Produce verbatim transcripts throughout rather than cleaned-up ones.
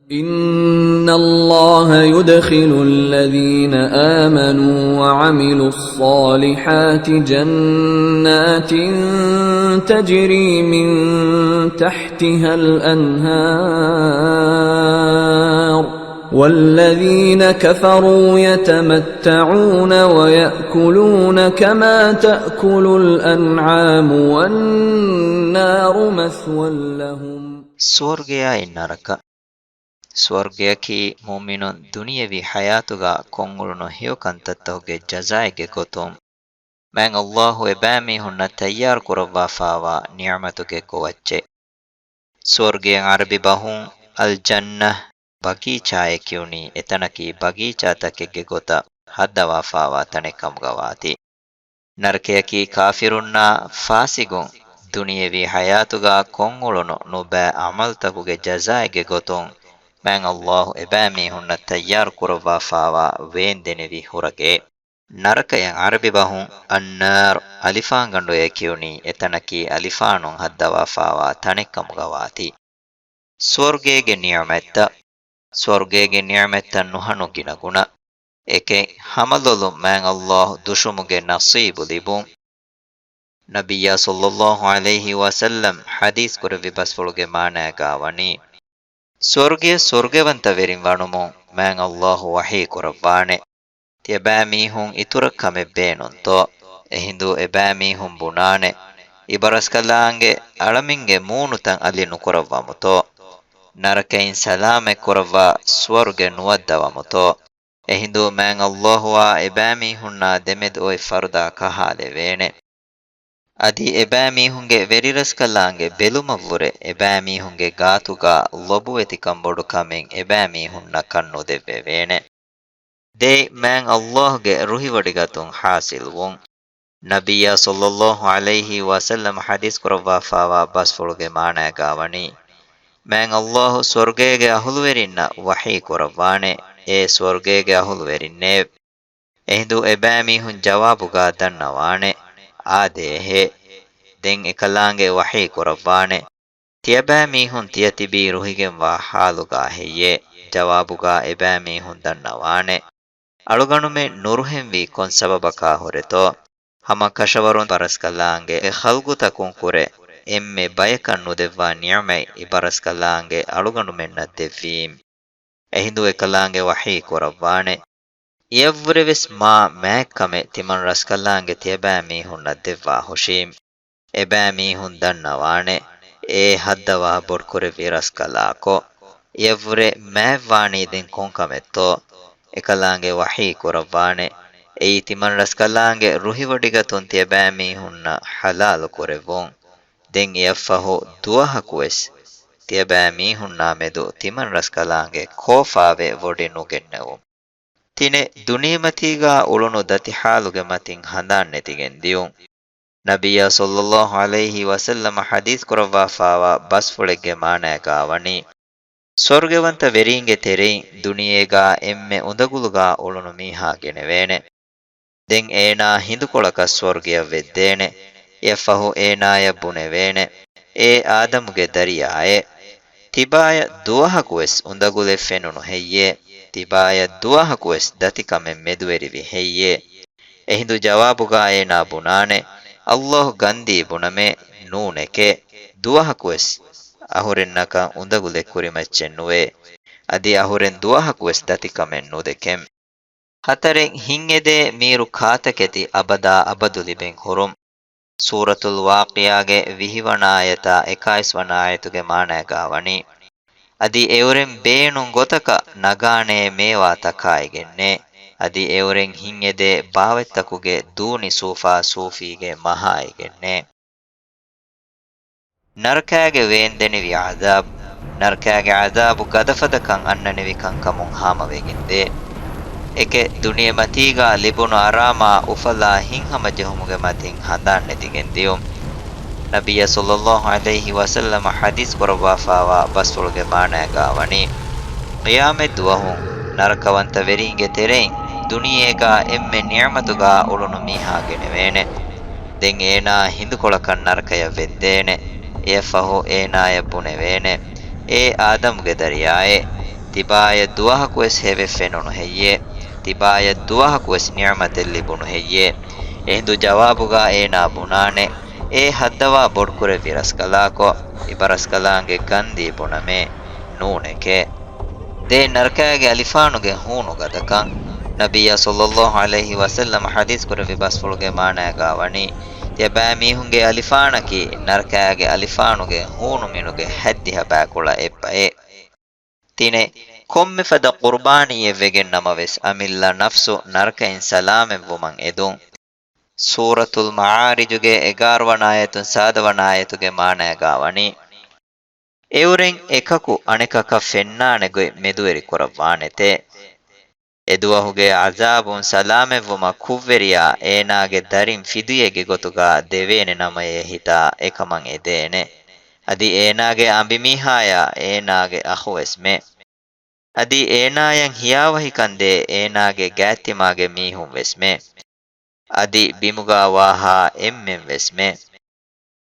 إِنَّ اللَّهَ يُدْخِلُ الَّذِينَ آمَنُوا وَعَمِلُوا الصَّالِحَاتِ جَنَّاتٍ تَجْرِي مِن تَحْتِهَا الْأَنْهَارُ، وَالَّذِينَ كَفَرُوا يَتَمَتَّعُونَ وَيَأْكُلُونَ كَمَا تَأْكُلُ الْأَنْعَامُ وَالنَّارُ مَثْوًى لَهُمْ. ސުވަރުގެއާއި ނަރަކަ. ސުވަރުގެއަކީ މުއުމިނުން ދުނިޔެވީ ހަޔާތުގަ ކޮށްއުޅުނު ހެޔޮ ކަންތައްތަކުގެ ޖަޒާއެއްގެ ގޮތުން، މާތް ﷲ އެބައިމީހުންނަށް ތައްޔާރު ކުރައްވާފާވާ ނިޢުމަތުގެ ގޮވައްޗެއް. ސުވަރުގެއަށް ޢަރަބި ބަހުން އަލްޖަންނަ، ބަގީޗާއޭ ކިޔުނީ، އެތަނަކީ ބަގީޗާތަކެއްގެ ގޮތަށް ހައްދަވާފާވާ ތަނެއް ކަމުގަ ވާތީ. ނަރަކަޔަކީ ކާފިރުންނާ ފާސިގުން ދުނިޔެވީ ހަޔާތުގަ ކޮށްއުޅުނު ނުބައި ޢަމަލުތަކުގެ ޖަޒާއެއްގެ ގޮތުން، މާތް ﷲ އެބައިމީހުންނަށް ތައްޔާރު ކުރައްވާފާވާ ވޭންދެނިވި ހުރަގެއެއް. ނަރަކަޔަށް ޢަރަބި ބަހުން އައްނާރު، އަލިފާންގަނޑުއޭ ކިޔުނީ، އެތަނަކީ އަލިފާނުން ހައްދަވާފާވާ ތަނެއް ކަމުގަ ވާތީ. ސުވަރުގޭގެ ނިޢުމަތްތައް. ސުވަރުގޭގެ ނިޢުމަތްތައް ނުހަނު ގިނަ ގުނަ. އެކެއް، ހަމަލޮލުން މާތް ﷲ ދުށުމުގެ ނަޞީބު ލިބުން. ނަބިއްޔާ ޞައްލައްލާހު ޢަލައިހި ވަސައްލަމް ޙަދީޘް ކުރެއްވި ބަސްފުޅުގެ މާނައިގާ ވަނީ، ސުވަރުގެ ސުވަރުގެވަންތަ ވެރިން ވަނުމުން މާތް ﷲ ވަޙީ ކުރައްވާނެ. ތިޔަބައިމީހުން އިތުރަށް ކަމެއް ބޭނުންތޯ؟ އެހިނދު އެބައިމީހުން ބުނާނެ، އިބަރަސްކަލާނގެ އަޅަމެންގެ މޫނުތައް އަލި ނުކުރައްވަމުތޯ؟ ނަރަކައިން ސަލާމަތް ކުރައްވާ ސުވަރުގެ ނުވައްދަވަމުތޯ؟ އެހިނދު މާތް ﷲ އާ އެބައިމީހުންނާ ދެމެދު އޮތް ފަރުދާ ކަހާލެވޭނެ. އަދި އެބައިމީހުންގެ ވެރިރަސްކަލާނގެ ބެލުމަށްވުރެ އެބައިމީހުންގެ ގާތުގަ ލޮބުވެތިކަން ބޮޑުކަމެއް އެބައިމީހުންނަކަށް ނުދެއްވެވޭނެ. ދޭއް، މާތް ﷲ ގެ ރުހިވޮޑިގަތުން ޙާޞިލްވުން. ނަބިއްޔާ ޞައްލައްލާހު ޢަލައިހި ވަސައްލަމަ ޙަދީޘް ކުރައްވާފާވާ ބަސްފުޅުގެ މާނައިގާ ވަނީ، މާތް ﷲ ސުވަރުގޭގެ އަހުލުވެރިންނަށް ވަޙީ ކުރައްވާނެ، އޭ ސުވަރުގޭގެ އަހުލުވެރިންނޭވެ! އެހިނދު އެބައިމީހުން ޖަވާބުގާ ދަންނަވާނެ، އާދޭހޭ. ދެން އެކަލާނގެ ވަޙީ ކުރައްވާނެ، ތިޔަބައިމީހުން ތިޔަ ތިބީ ރުހިގެންވާ ޙާލުގާ ހެއްޔޭ؟ ޖަވާބުގާ އެބައިމީހުން ދަންނަވާނެ، އަޅުގަނޑުމެން ނުރުހެންވީ ކޮން ސަބަބަކާ ހުރެތޯ؟ ހަމަ ކަށަވަރުން އިބަރަސްކަލާނގެ ޚަލްޤުތަކުން ކުރެ އެންމެ ބަޔަކަށް ނުދެއްވާ ނިޢުމަތް އިބަރަސްކަލާނގެ އަޅުގަނޑުމެންނަށް ދެއްވީމް. އެހިނދު އެކަލާނގެ ވަޙީ ކުރައްވާނެ، އެއަށްވުރެވެސް މާ މާތްކަމެއް ތިމަން ރަސްކަލާނގެ ތިޔަބައިމީހުންނަށް ދެއްވާ ހުށީމް. އެބައިމީހުން ދަންނަވާނެ، އޭ ހައްދަވާ ބޮޑުކުރެއްވި ރަސްކަލާކޮ، އެއަށްވުރެ މާތްވާނީ ދެން ކޮންކަމެއްތޯ؟ އެކަލާނގެ ވަޙީ ކުރައްވާނެ، އެއީ ތިމަން ރަސްކަލާނގެ ރުހިވޮޑިގަތުން ތިޔަބައިމީހުންނަށް ޙަލާލު ކުރެއްވުން. ދެން އެއަށްފަހު ދުވަހަކުވެސް ތިޔަބައިމީހުންނާ މެދު ތިމަން ރަސްކަލާނގެ ކޯފާވެ ވޮޑި ނުގެންނެވުން. ތިނެއް، ދުނިޔެމަތީގާ އުޅުނު ދަތި ޙާލުގެ މަތިން ހަނދާން ނެތިގެން ދިޔުން. ނަބިއްޔާ ޞައްލައްލާހު ޢަލައިހި ވަސައްލަމަ ޙަދީޘް ކުރައްވާފާވާ ބަސްފުޅެއްގެ މާނައިގާ ވަނީ، ސުވަރުގެވަންތަ ވެރީންގެ ތެރެއިން ދުނިޔޭގާ އެންމެ އުނދަގުލުގާ އުޅުނު މީހާ ގެނެވޭނެ. ދެން އޭނާ ހިނދުކޮޅަކަށް ސުވަރުގެއަށް ވެއްދޭނެ. އެއަށްފަހު އޭނާޔަށް ބުނެވޭނެ، އޭ އާދަމުގެ ދަރިޔާއޭ! ތިބާޔަށް ދުވަހަކުވެސް އުނދަގުލެއް ފެނުނު ހެއްޔޭ؟ ތިބާޔަށް ދުވަހަކުވެސް ދަތިކަމެއް މެދުވެރިވި ހެއްޔޭ؟ އެހިނދު ޖަވާބުގާ އޭނާ ބުނާނެ، ﷲ ގަންދީ ބުނަމޭ، ނޫނެކޭ. ދުވަހަކުވެސް އަހުރެންނަކަށް އުނދަގުލެއް ކުރިމައްޗެއް ނުވޭ. އަދި އަހުރެން ދުވަހަކުވެސް ދަތިކަމެއް ނުދެކެން. ހަތަރެއް، ހިތްއެދޭ މީރު ކާތަކެތި އަބަދާ އަބަދު ލިބެން ހުރުން. ސޫރަތުލް ވާޤިޢާގެ ވިހި ވަނަ އާޔަތާ އެކާވީސް ވަނަ އާޔަތުގެ މާނައިގާ ވަނީ، އަދި އެއުރެން ބޭނުން ގޮތަކަށް ނަގާނޭ މޭވާ ތަކާއިގެންނޭ، އަދި އެއުރެން ހިތްއެދޭ ބާވަތްތަކުގެ ދޫނި ސޫފާ ސޫފީގެ މަހާއިގެންނޭ. ނަރަކާގެ ވޭންދެނިވި ޢަޛާބު. ނަރަކާގެ ޢަޛާބު ގަދަފަދަކަން އަންނަނިވި ކަންކަމުން ހާމަވެގެންދޭ. އެކެއް، ދުނިޔެމަތީގާ ލިބުނު އަރާމާ އުފަލާ ހިތްހަމަޖެހުމުގެ މަތިން ހަނދާން ނެތިގެން ދިޔުން. ނަބިއްޔާ ޞައްލައްލާހު ޢަލައިހި ވަސައްލަމަ ޙަދީޘް ކުރައްވާފާވާ ބަސްފުޅުގެ މާނައިގާ ވަނީ، ޤިޔާމަތް ދުވަހު ނަރަކަވަންތަ ވެރީންގެ ތެރެއިން ދުނިޔޭގާ އެންމެ ނިޢުމަތުގާ އުޅުނު މީހާ ގެނެވޭނެ. ދެން އޭނާ ހިނދުކޮޅަކަށް ނަރަކަޔަށް ވެއްދޭނެ. އެއަށްފަހު އޭނާޔަށް ބުނެވޭނެ، އޭ އާދަމުގެ ދަރިޔާއޭ! ތިބާޔަށް ދުވަހަކުވެސް ހެވެއް ފެނުނު ހެއްޔޭ؟ ތިބާޔަށް ދުވަހަކުވެސް ނިޢުމަތެއް ލިބުނު ހެއްޔޭ؟ އެހިނދު ޖަވާބުގަ އޭނާ ބުނާނެ، އޭ ހައްދަވާ ބޮޑުކުރެއްވި ރަސްކަލާކޮ، އިބަރަސްކަލާނގެ ގަންދީ ބުނަމޭ، ނޫނެކޭ. ދޭ ނަރަކައިގެ އަލިފާނުގެ ހޫނު ގަދަކަން. ނަބިއްޔާ ޞައްލައްލާހު ޢަލައިހި ވަސައްލަމަ ޙަދީޘް ކުރެއްވި ބަސްފުޅުގެ މާނައިގާ ވަނީ، ތިޔަބައިމީހުންގެ އަލިފާނަކީ ނަރަކައިގެ އަލިފާނުގެ ހޫނު މިނުގެ ހަތްދިހަ ބައިކުޅަ އެއްބައެއް. ތިނެއް، ކޮންމެ ފަދަ ޤުރުބާނީއެއް ވެގެން ނަމަވެސް، އަމިއްލަ ނަފްސު ނަރަކައިން ސަލާމަތްވުމަށް އެދުން. ސޫރަތުލް މަޢާރިޖުގެ އެގާރަ ވަނަ އާޔަތުން ސާދަ ވަނަ އާޔަތުގެ މާނައިގާ ވަނީ، އެއުރެން އެކަކު އަނެކަކަށް ފެންނާނެ ގޮތް މެދުވެރި ކުރައްވާނެތޭ. އެދުވަހުގެ ޢަޛާބުން ސަލާމަތްވުމަށް ކުށްވެރިޔާ އޭނާގެ ދަރިން ފިދުޔެއްގެ ގޮތުގަ ދެވޭނެ ނަމަޔޭ ހިތާ އެކަމަށް އެދޭނެ. އަދި އޭނާގެ އަނބިމީހާޔާ އޭނާގެ އަޚުވެސްމެ. އަދި އޭނާޔަށް ހިޔާވަހިކަންދޭ އޭނާގެ ގާތްތިމާގެ މީހުންވެސްމެ. އަދި ބިމުގާ ވާހާ އެންމެންވެސްމެ.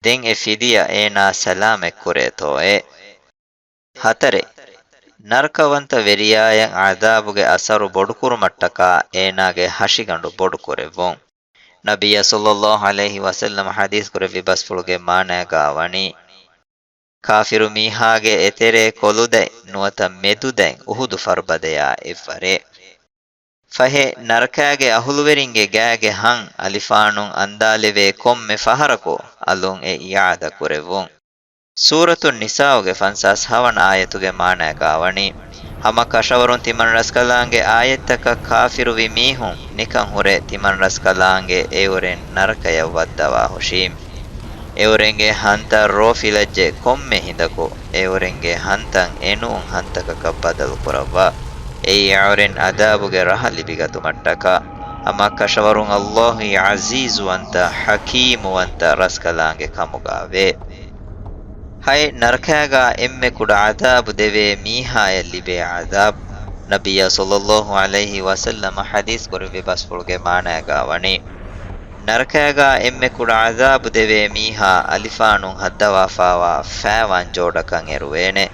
ދެން އެ ފިދިޔަ އޭނާ ސަލާމަތްކުރޭތޯއޭ. ހަތަރެއް، ނަރަކަވަންތަ ވެރިޔާޔަށް ޢަޛާބުގެ އަސަރު ބޮޑުކުރުމަށްޓަކާ އޭނާގެ ހަށިގަނޑު ބޮޑުކުރެއްވުން. ނަބިއްޔާ ޞައްލައްލާހު ޢަލައިހި ވަސައްލަމަ ޙަދީޘް ކުރެއްވި ބަސްފުޅުގެ މާނައިގާ ވަނީ، ކާފިރު މީހާގެ އެތެރޭ ކޮލުދަތް ނުވަތަ މެދުދަތް އުހުދު ފަރުބަދަޔާ އެއްވަރޭ. ފަހެ، ނަރަކައިގެ އަހުލުވެރިންގެ ގާގެ ހަން އަލިފާނުން އަންދާލެވޭ ކޮންމެ ފަހަރަކު އަލުން އެ އިޢާދަ ކުރެއްވުން. ސޫރަތުން ނިސާއުގެ ފަންސާސް ހަވަނަ އާޔަތުގެ މާނައިގާ ވަނީ، ހަމަ ކަށަވަރުން ތިމަން ރަސްކަލާނގެ އާޔަތްތަކަށް ކާފިރުވި މީހުން ނިކަން ހުރެ ތިމަން ރަސްކަލާނގެ އެއުރެން ނަރަކަޔަށް ވައްދަވާ ހުށީމް. އެއުރެންގެ ހަންތައް ރޯފިލައްޖެ ކޮންމެ ހިނދަކު އެއުރެންގެ ހަންތައް އެނޫން ހަންތަކަކަށް ބަދަލު ކުރައްވާ. އެއީ އެއުރެން ޢަޛާބުގެ ރަހަ ލިބިގަތުމަށްޓަކާ. ހަމަ ކަށަވަރުން އައްލާހު ޢަޒީޒުވަންތަ، ޙަކީމުވަންތަ ރަސްކަލާނގެ ކަމުގައެވެ. ހަތް، ނަރަކައިގާ އެންމެ ކުޑަ ޢަޛާބު ދެވޭ މީހާޔަށް ލިބޭ ޢަޛާބު. ނަބިއްޔާ ޞައްލައްލާހު ޢަލައިހި ވަސައްލަމަ ޙަދީޘް ކުރެއްވި ބަސްފުޅުގެ މާނައިގާ ވަނީ، ނަރަކައިގާ އެންމެ ކުޑަ ޢަޛާބު ދެވޭ މީހާ އަލިފާނުން ހައްދަވާފާވާ ފައިވާން ޖޯޑަކަށް އެރުވޭނެ.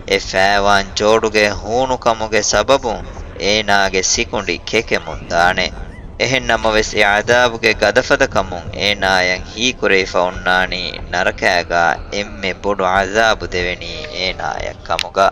އެ ފައިވާން ޖޯޑުގެ ހޫނުކަމުގެ ސަބަބުން އޭނާގެ ސިކުނޑި ކެކެމުން ދާނެ. އެހެން ނަމަވެސް އެ ޢަޛާބުގެ ގަދަފަދަކަމުން އޭނާޔަށް ހީކުރެވިފަ އޮންނާނީ ނަރަކައިގާ އެންމެ ބޮޑު ޢަޛާބު ދެވެނީ އޭނާޔަށް ކަމުގަ.